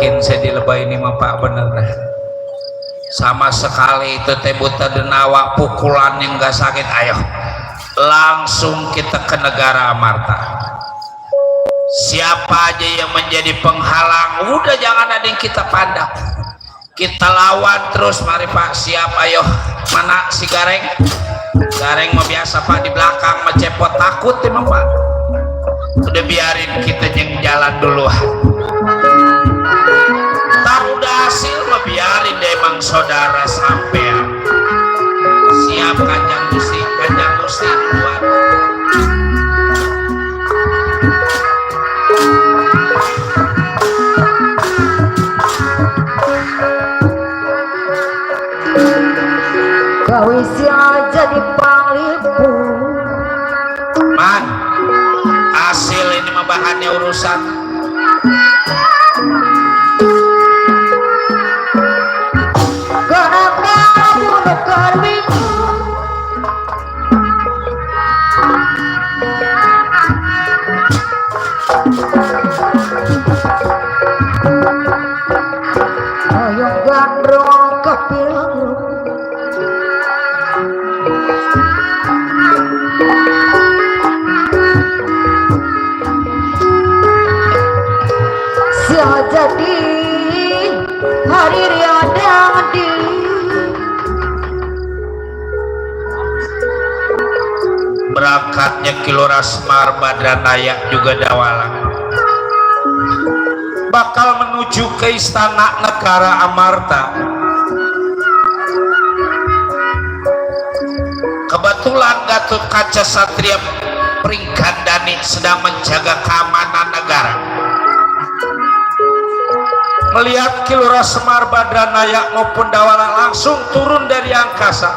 yakin saya dilebay ini mah Pak bener dah. Sama sekali itu teh buta denawa pukulan yang gak sakit. Ayo langsung kita ke negara Amarta. Siapa aja yang menjadi penghalang udah jangan ada yang kita pandang, kita lawan terus. Mari Pak, siap. Ayo, mana si Gareng? Gareng mah biasa Pak di belakang mah cepot, takut emang Pak. Udah biarin kita yang jalan duluan. Tak udah hasil mah biarin deh emang saudara sampean. Siap Kanjeng Gusti, Kanjeng Gusti duluan. Kau isi aja di Palipu. Man, hasil ini mah bahannya urusan. Kenapa bunuh karbiku? Ayo gandrong kepilu. Jadi hari riada di berangkatnya Kilora Semar Badranaya juga Dawala bakal menuju ke istana negara Amarta. Kebetulan Gatot Kaca Satria Pringgandani sedang menjaga keamanan negara. Melihat Kilora Semar Badranaya maupun Dawala langsung turun dari angkasa.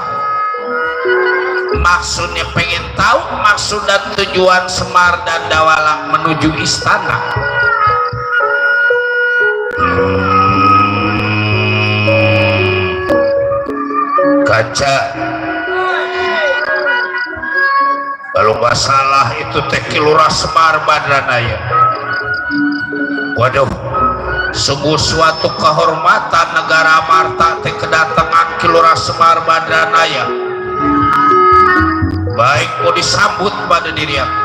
Maksudnya pengen tahu maksud dan tujuan Semar dan Dawala menuju istana. Kaca, kalau nggak salah itu teh Kilora Semar Badranaya. Waduh, sungguh suatu kehormatan negara Amarta teh kedatangan Kilora Semar Badranaya. Baik mau disambut pada diri aku.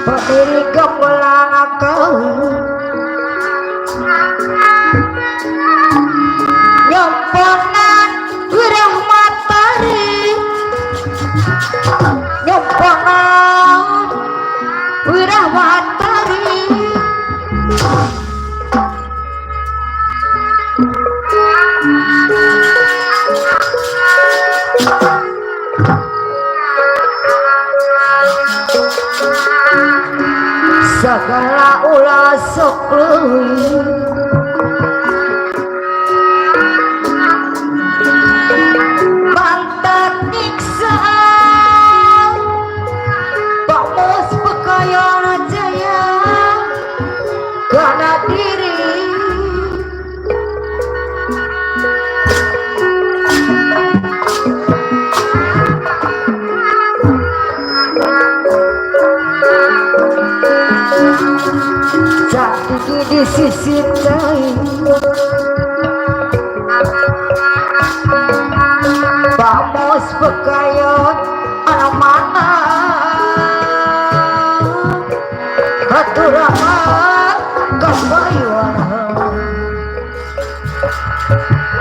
berdiri gembelang kau nyemponan wirah matahari, nyemponan wirah matahari. Segala ulah sok leuwih mantan nyiksa pamus pekayana jaya kana diri. Cantik di sisi lain Bamos pekayon anak mana Katuraman kabayuan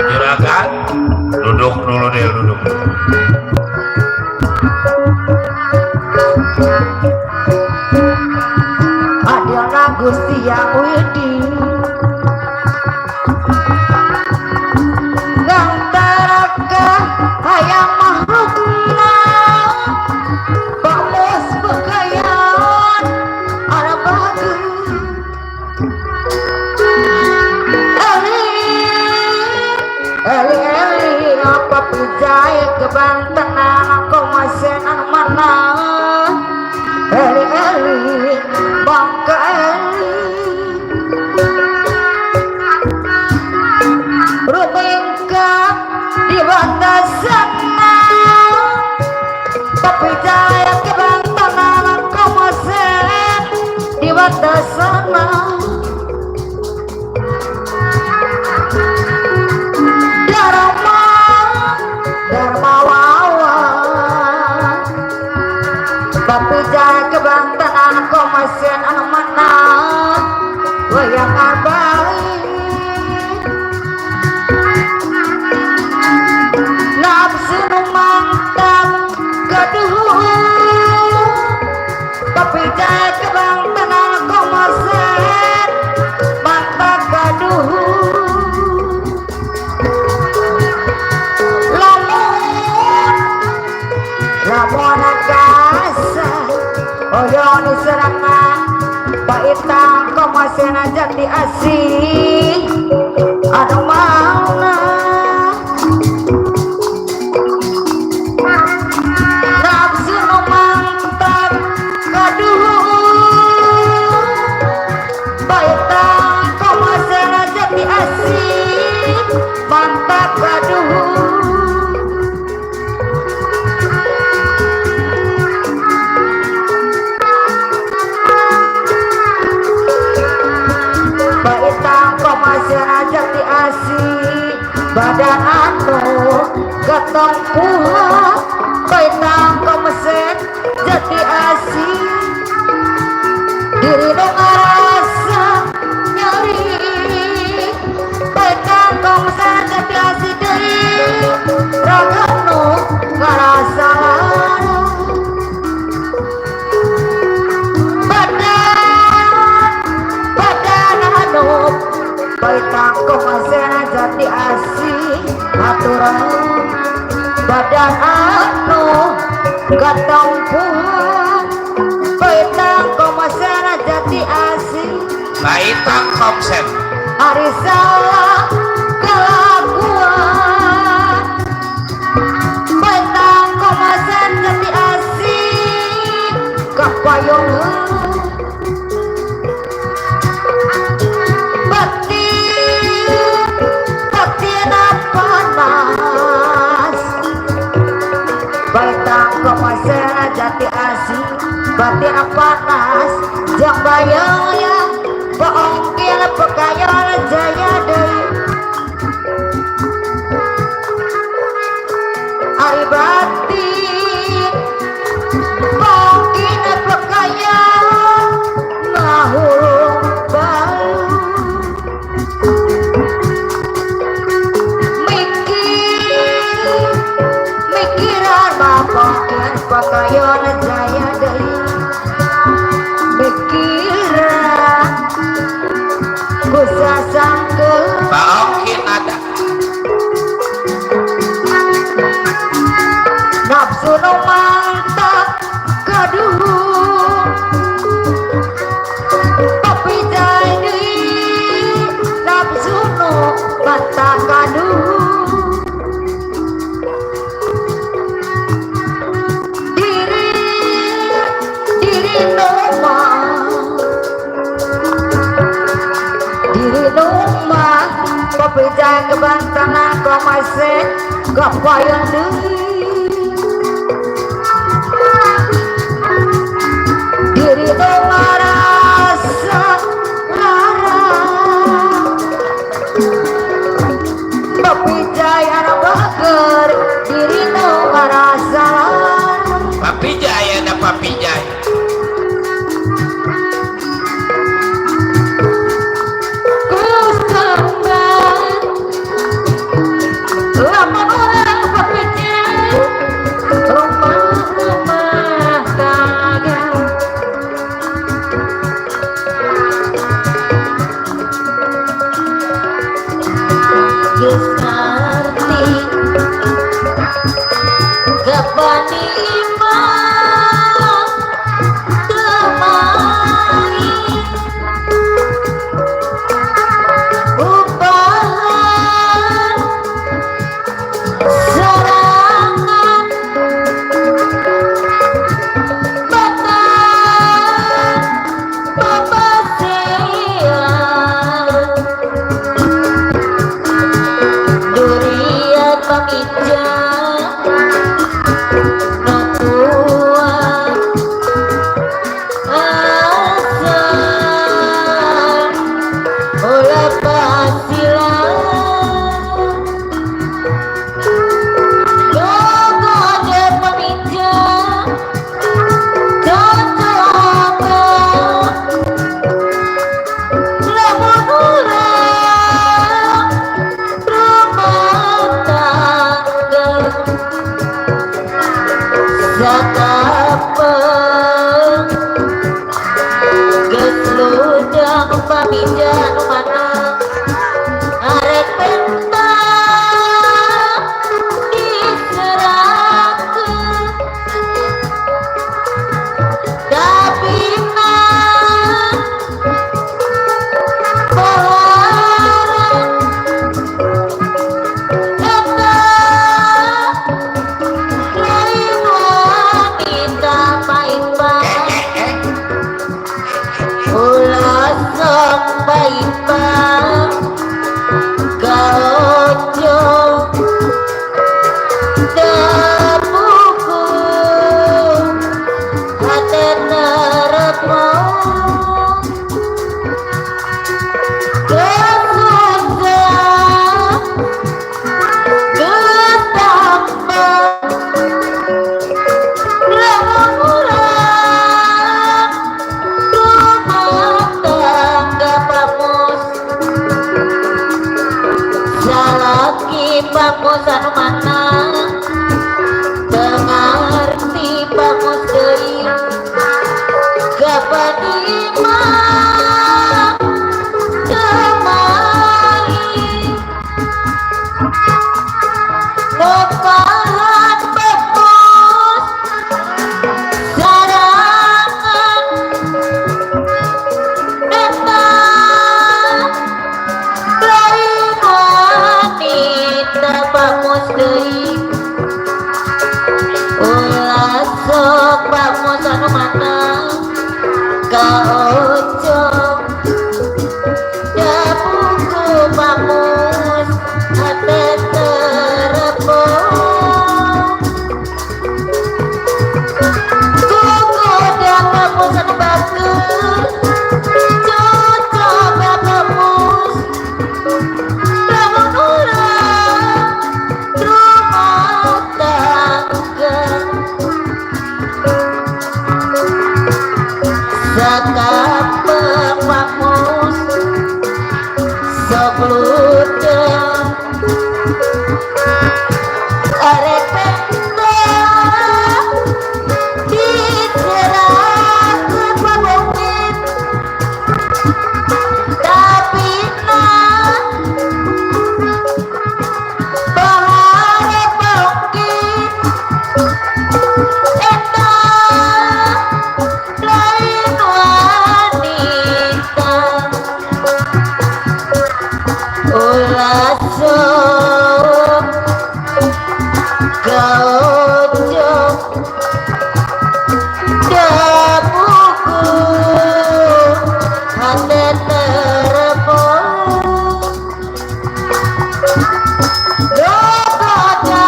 Juragan, duduk dulu deh, duduk. Adiana Gusti yang widi ngantaraka hayang makhlukna Bamos pekayon anak bagus Eli apa pujai kebantenan aku masih nang mana Eli bangka Eli rubingka di batasan komasen anu mana wayang abai nafsu mantap gaduh tapi jaya kebang tenang komasen mantap gaduh lamun agasa oyo ni seranga baitang komasen aja di asih anu mauna nafsu mantap gaduh baitang komasen aja di asih mantap gaduh komasen aja di asih badan anu getong kuat baitang komasen jadi asih diri nu ngarasa nyeri baitang komasen jadi asih deui raga nu ngarasa badan anu baitang komasen jadi asih aturan badan anu gatong kuat baitang komasen jadi asih baitang komsen hari salah kelakuan baitang komasen jadi asih kapayung baitang komasen jati asih batin panas jang bayaya paongkil pekayon jaya deui ari batin paongkil pekayon ngahulung balu mikiran mapongkeun pakayon jaya deui mikiran ku sasangkeun paongkin ada nafsu nu mantap gaduh tapi jaya deui nafsu nu mantap gaduh diri rumah pepijai kebantangan komasen kapayang deui diri ngarasa lara pepijai anu bager diri ngarasa lara papijay ada papijay Gapani imam teman anu pamija anu mana arek penta diserahkeun dabina baharang eta lain wanita baik-baik ulah sok baik-baik gaojo dabuku hati nerepon kesusah ketambah lamun urang rumah tangga pamus salaki pamus anu mana teu ngarti pamus deui kapan imah temai ngopahan pamus sarangan eta lain wanita pamus deui ulah sok pamus anu mana kaojo dabuku pamus hate terepon kugoda pamus anu batur cocoba pamus lamun urang rumah tangga sakapeng pamus sok ludeng arek penta diserahkeun pabongit dabina baharep bongkit eta lain wanita ulah sok gaojo dabuku hate terepon gogoda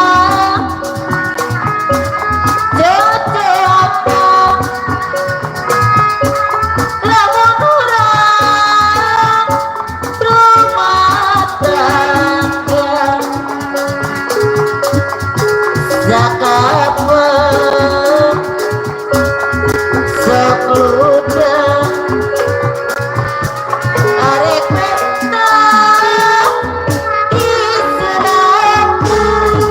ceceapa lamun urang rumah tangga sakapeng sok ludeng arek penta diserahkeun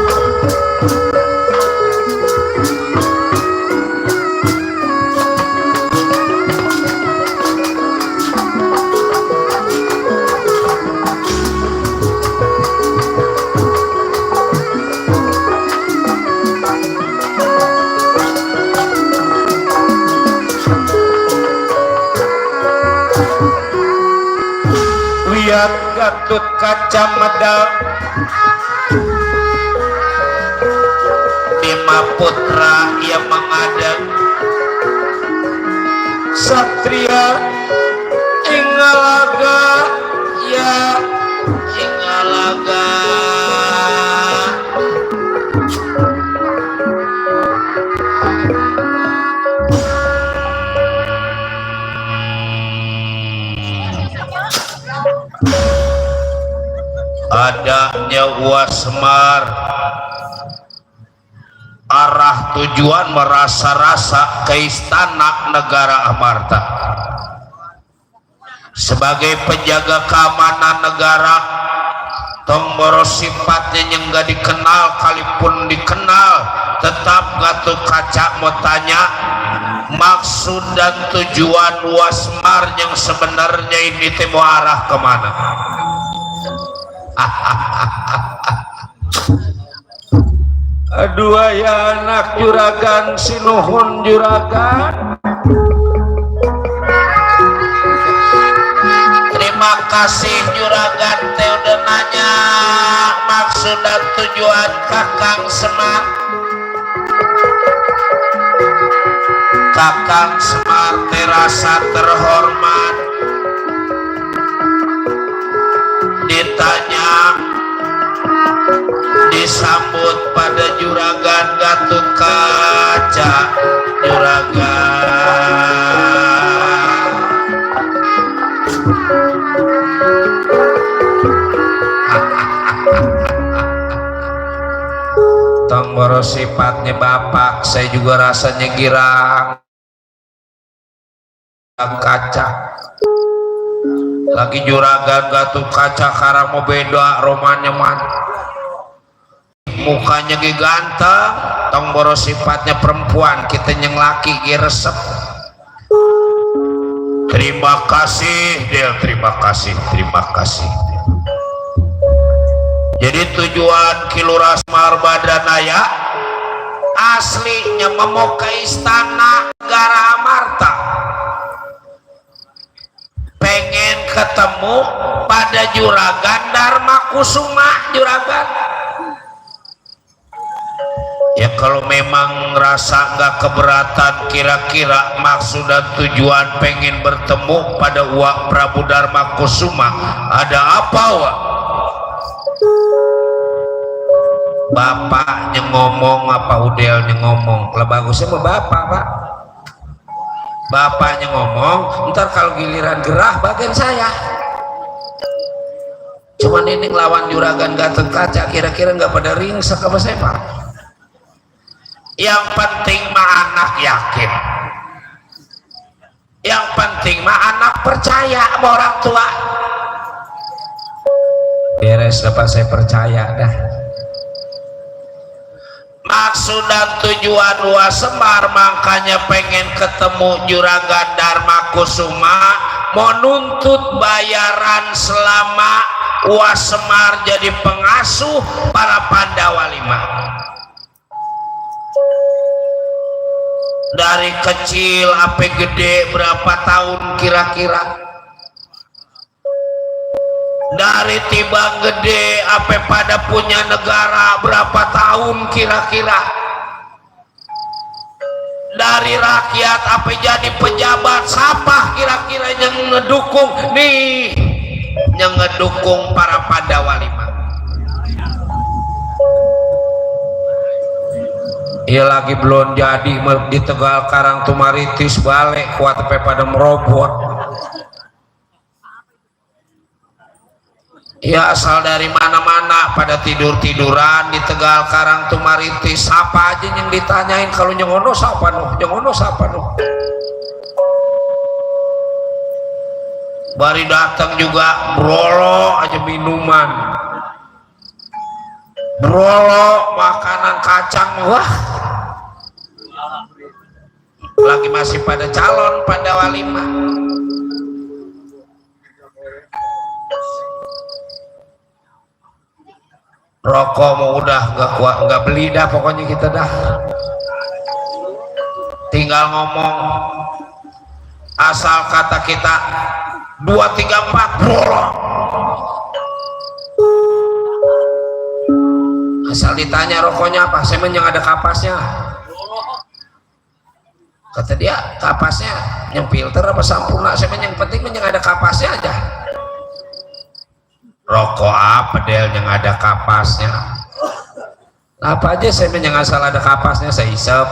lihat Gatut Kaca Medal Bima Putra yang mengadang Satria Ingalaga ya Ingalaga adanya Wasmar arah tujuan merasa-rasa ke istana negara Amarta sebagai penjaga keamanan negara tong boros sifatnya yang gak dikenal kalipun dikenal tetap gatuh kaca mau tanya maksud dan tujuan Wasmar yang sebenarnya ini teh mau arah kemana. Aduh ya anak juragan sinuhun juragan. Terima kasih juragan teh udah nanya maksud dan tujuan Kakang Semar. Kakang Semar terasa terhormat ditanya disambut pada juragan Gatot Kaca. Juragan tong boros sifatnya bapak saya juga rasanya girang kaca lagi juragan Gatot Kaca karena mau beda romannya man mukanya ganteng tong boros sifatnya perempuan kita yang laki resep. Terima kasih Del, terima kasih. Jadi tujuan Kilurah Semar Badanaya aslinya mau ke istana negara Amarta, pengen ketemu pada juragan Dharma Kusuma juragan. Ya kalau memang ngerasa nggak keberatan kira-kira maksud dan tujuan pengen bertemu pada Wak Prabu Dharma Kusuma ada apa Wak? Bapaknya ngomong apa udelnya ngomong? Kalau bagusnya mau bapak pak. Bapaknya ngomong, ntar kalau giliran gerah bagian saya. Cuman ini ngelawan juragan Gatot Kaca kira-kira nggak pada ringsek apa saya pak? Yang penting mah anak yakin, yang penting mah anak percaya sama orang tua. Beres dapat saya percaya dah. Maksud dan tujuan Semar makanya pengen ketemu juragan Dharma Kusuma mau nuntut bayaran selama Semar jadi pengasuh para Pandawa 5. Dari kecil sampai gede berapa tahun kira-kira? Dari tiba gede sampai pada punya negara berapa tahun kira-kira? Dari rakyat sampai jadi pejabat siapa kira-kira yang ngedukung nih? Yang ngedukung para Pandawa 5. Iya lagi belum jadi di Tegal Karang Tumaritis balik kuat sampai pada merobot. Ya asal dari mana-mana pada tidur-tiduran di Tegal Karang Tumaritis. Siapa aja yang ditanyain kalau nyengono siapa noh? Nyengono siapa noh? Bari datang juga brolo aja minuman. Brolo makanan kacang wah. Lagi masih pada calon Pandawa 5. Rokok mau udah nggak kuat nggak beli dah pokoknya kita dah. Tinggal ngomong asal kata kita 2, 3, 4 brolo. Asal ditanya rokoknya apa, semen yang ada kapasnya. Kata dia kapasnya yang filter apa sampurna, semen yang penting yang ada kapasnya aja. Rokok apa Del yang ada kapasnya? Apa aja semen yang asal ada kapasnya saya isep.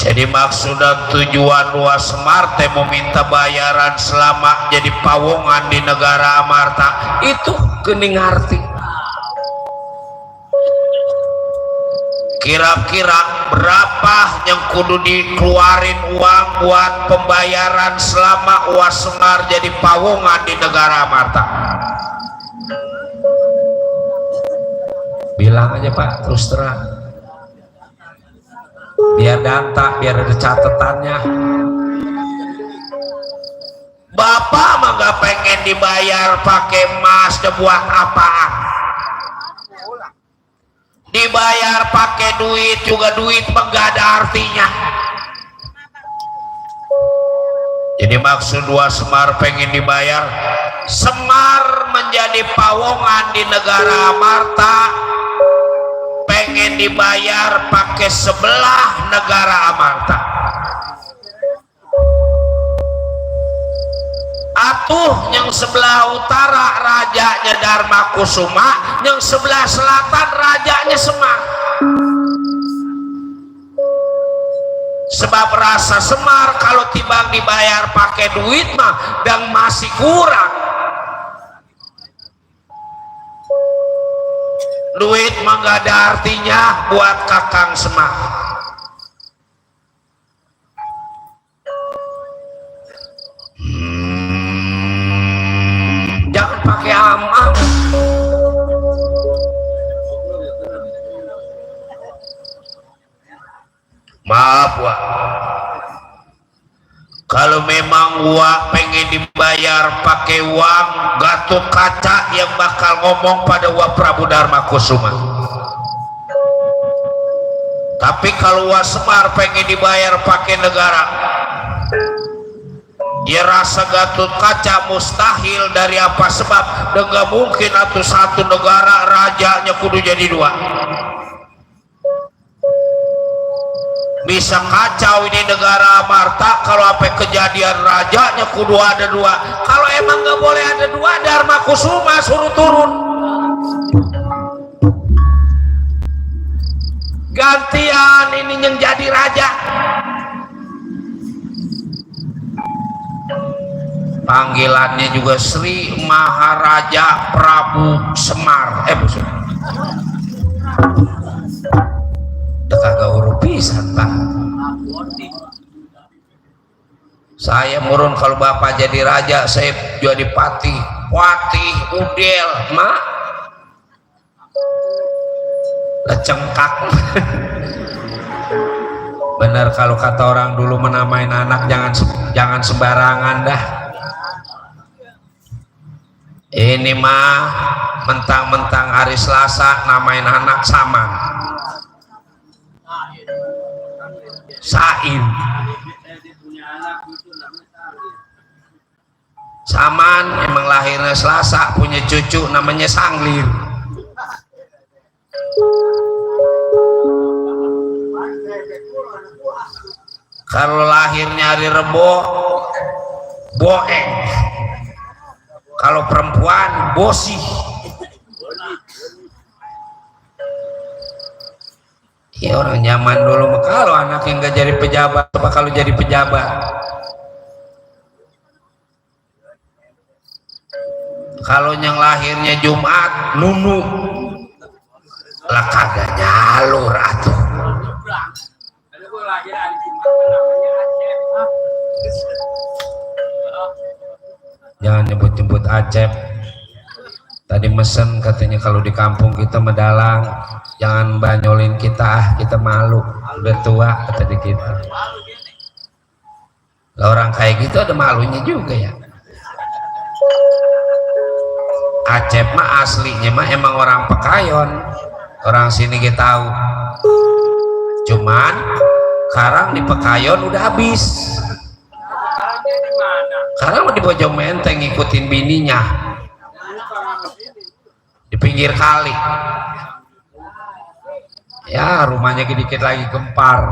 Jadi maksud dan tujuan Semar teh meminta bayaran selama jadi pawongan di negara Amarta itu geuning arti. kira-kira berapa yang kudu dikeluarin uang buat pembayaran selama Uas Semar jadi pawongan di negara Amarta? Bilang aja Pak, terus terang, biar data, biar ada catatannya. Bapak mah gak pengen dibayar pakai emas, buat apaan? Dibayar pakai duit juga, duit mah gak ada artinya. Jadi maksud Uas Semar pengen dibayar, Semar menjadi pawongan di negara Amarta, pengen dibayar pakai sebelah negara Amarta. Atuh yang sebelah utara rajanya Darmakusuma, yang sebelah selatan rajanya Semar. Sebab rasa Semar kalau tibang dibayar pakai duit mah dan masih kurang. Duit mah gak ada artinya buat Kakang Semar. Jangan pakai amal. Maaf Wak, kalau memang Wak pengen dibayar pakai uang, Gatot Kaca yang bakal ngomong pada Wak Prabu Darmakusuma. Tapi kalau Wak Semar pengen dibayar pakai negara, dia rasa Gatot Kaca mustahil. Dari apa sebab? Dan gak mungkin atau satu negara rajanya kudu jadi dua. Bisa kacau ini negara Amarta kalau apa kejadian rajanya kudu ada dua. Kalau emang gak boleh ada dua, Darmakusuma suruh turun, gantian ini yang jadi raja. Panggilannya juga Sri Maharaja Prabu Semar. Kagak huruf pisan Pak. Saya murun kalau Bapak jadi raja, saya jadi patih, udel, mak lecengkak. Bener kalau kata orang dulu menamain anak jangan sembarangan dah. Ini mah mentang-mentang hari Selasa namain anak Saman. Saim. Saman emang lahirnya Selasa, punya cucu namanya Sanglir. Kalau lahirnya hari Rebo, Boeng. Kalau perempuan, Bosi. Ya orang nyaman dulu mah, kalau anak yang gak jadi pejabat, apa kalau jadi pejabat? Kalau yang lahirnya Jumat, Nunu. Lah kagak nyalur atuh. Jangan nyebut-nyebut Acep. Tadi mesen katanya kalau di kampung kita Medalang, jangan banyolin kita, kita malu, udah tua kata di kita. Lah orang kayak gitu ada malunya juga ya. Acep mah aslinya mah emang orang Pekayon, orang sini kita tahu. Cuman sekarang di Pekayon udah habis. Sekarang di Bojong Menteng ngikutin bininya di pinggir kali. Ya rumahnya dikit lagi gempar.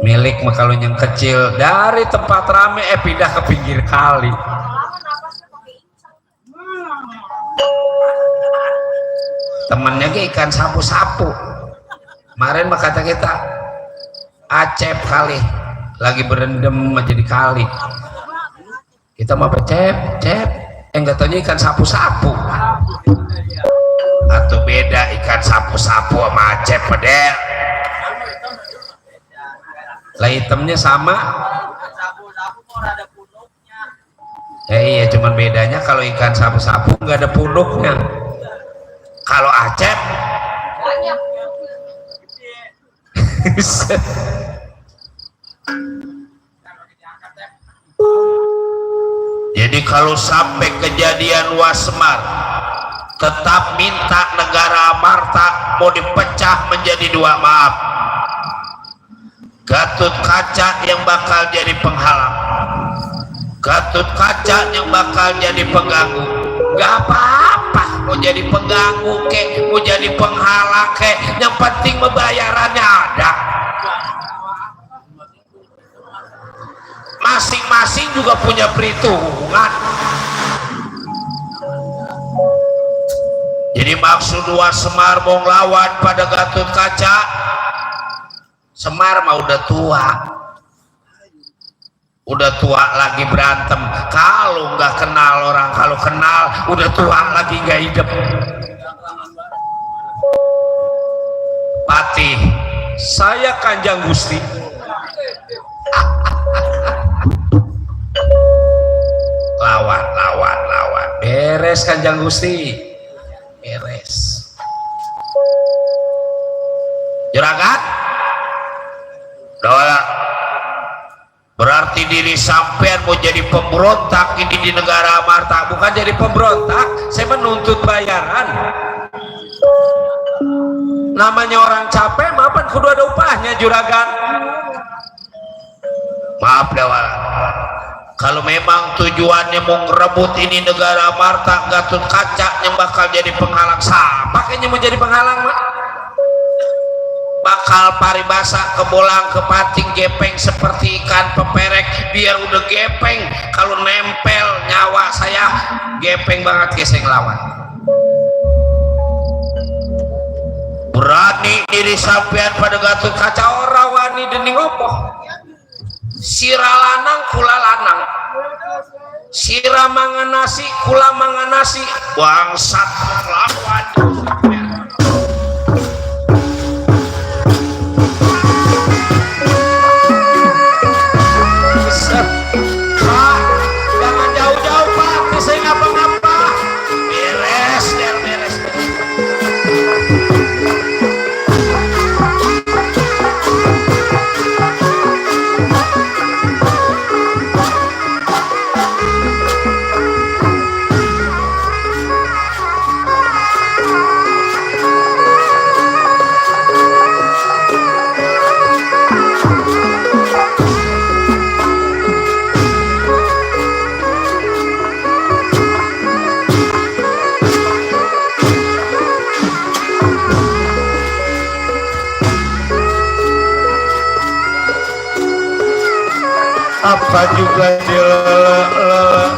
Milik mah kalau yang kecil dari tempat rame pindah ke pinggir kali. Temennya ke ikan sapu-sapu. Kemarin mah kata kita Acep kali lagi berendam aja di kali. Kita mau cep Enggak tahunya ikan sapu-sapu. Atau beda ikan sapu-sapu sama acep pedel. Lah hitamnya sama. Iya, cuman bedanya kalau ikan sapu-sapu nggak ada punuknya. Kalau acep jadi kalau sampai kejadian Wasmar tetap minta negara Amarta mau dipecah menjadi dua, maaf, Gatot Kaca yang bakal jadi penghalang, Gatot Kaca yang bakal jadi pengganggu. Gak apa-apa mau jadi pengganggu kek, mau jadi penghalang kek, yang penting membayarannya ada. Masing-masing juga punya perhitungan. Jadi maksud Semar mau ngelawan pada Gatot Kaca, Semar mah udah tua lagi berantem. Kalau nggak kenal orang, kalau kenal udah tua lagi nggak hidup. Patih, saya Kanjeng Gusti. lawan beres Kanjeng Gusti, beres. Juragan doa berarti diri sampean mau jadi pemberontak ini di negara Amarta. Bukan jadi pemberontak, saya menuntut bayaran. Namanya orang capek, maafan kudu ada upahnya juragan. Maaf dewa, kalau memang tujuannya mau ngerebut ini negara Amarta, Gatot Kaca yang bakal jadi penghalang. Siapa kayaknya mau jadi penghalang mak? Bakal paribasa kebolang kepating gepeng seperti ikan peperek. Biar udah gepeng, kalau nempel nyawa saya gepeng banget geseng lawan. Berani diri sampean pada Gatot Kaca, ora wani dening opo. Sira lanang kula lanang, sira mangan nasi kula mangan nasi, bangsat lawan sampean. Pak, jangan jauh-jauh Pak, saya ngapa-ngapa. Beres. Apa juga dilele-lele.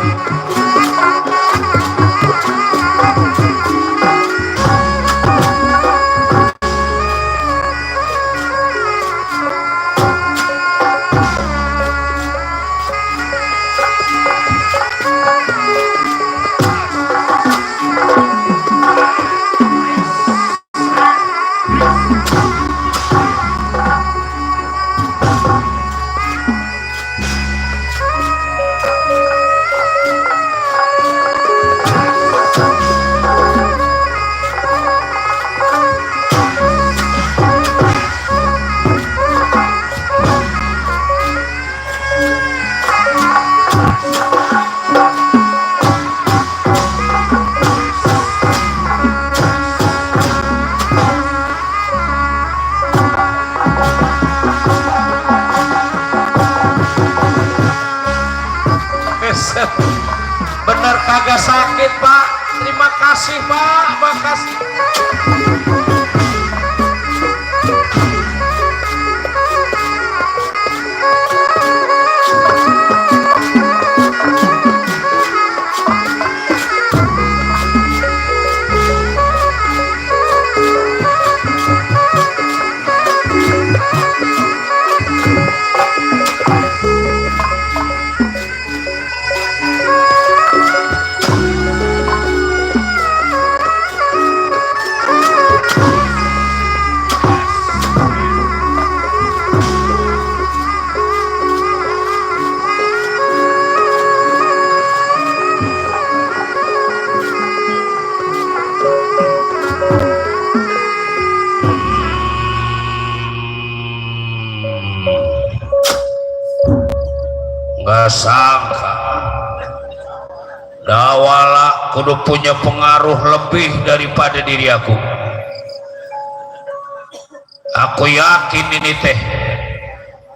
Bener kagak sakit Pak, terima kasih Pak, makasih. sangka Dawala kudu punya pengaruh lebih daripada diri aku. Aku yakin ini teh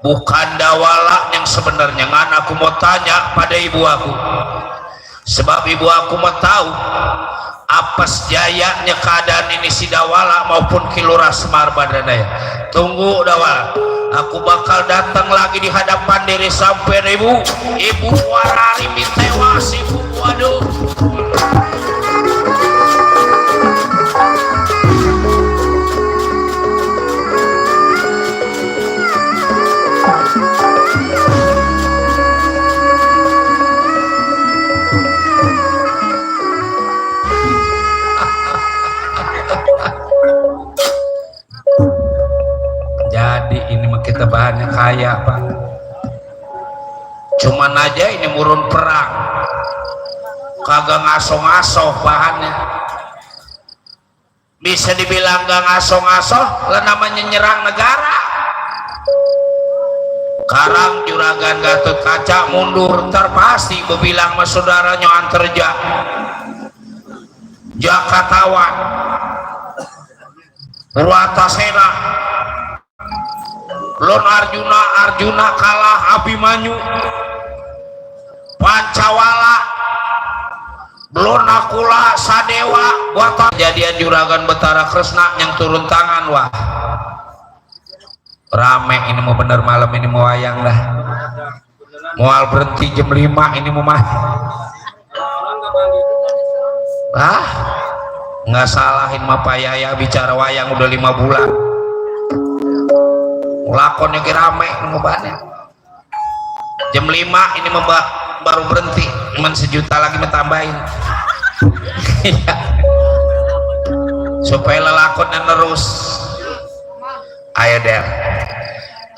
bukan Dawala yang sebenarnya. Ngan aku mau tanya pada ibu aku, sebab ibu aku mau tahu apa sejayanya keadaan ini si Dawala maupun Kilura Semar Badranaya. Tunggu Dawala, aku bakal datang lagi di hadapan diri sampai ibu warari tewas ibu. Waduh, jadi ini mah kita bahannya kaya Pak, cuman aja ini murun perang kagak ngaso-ngaso bahannya. Bisa dibilang gak ngaso-ngaso lah, namanya nyerang negara. Karang Juragan Gatot Kaca mundur terpasti bebilang sama saudaranya anterja Jakatawan Purwatasena Lon Arjuna kalah Abimanyu Pancawala belum nakula Sadewa buat kejadian Juragan Betara Kresna yang turun tangan. Wah rame ini mau bener, malam ini mau wayang dah, mual berhenti jam 5 ini mau mah nggak salahin mah Pak Yaya bicara wayang udah 5 bulan lakonnya rame mau banyak jam 5 ini baru berhenti, cuman sejuta lagi tambahin supaya lelakonnya terus. Ayo deh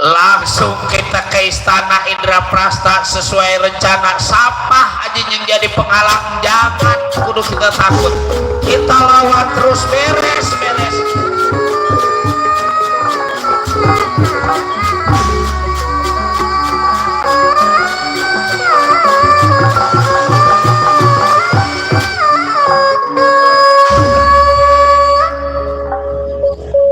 langsung kita ke istana Indraprasta sesuai rencana. Sapah aja yang jadi penghalang, jangan kudu kita takut, kita lawan terus, beres.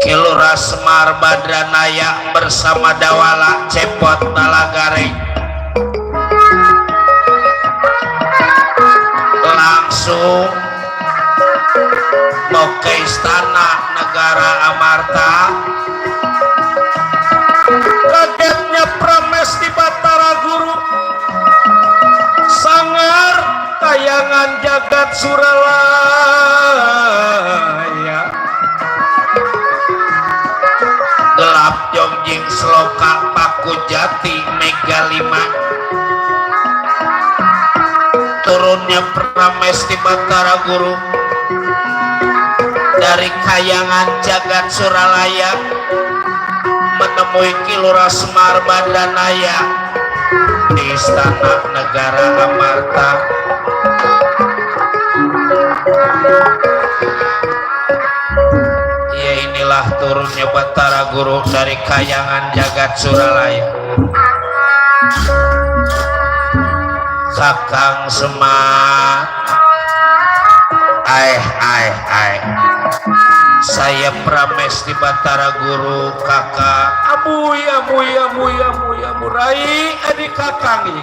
Kilura Semar Badranaya bersama Dawala Cepot Nalagareng langsung mau ke istana negara Amarta. Kagetnya Pramesti Batara Guru sangar tayangan jagat Suralaya gelap jongjing Sloka Paku Jati Mega 5. Turunnya Pramesti Batara Guru dari kayangan jagat Suralaya menemui Kilura Semar Badranaya di istana negara Amarta. Ya inilah turunnya Batara Guru dari kayangan jagat Suralaya. Kakang Semar, saya Pramesti Batara Guru kakak amuy rai adik kakang ini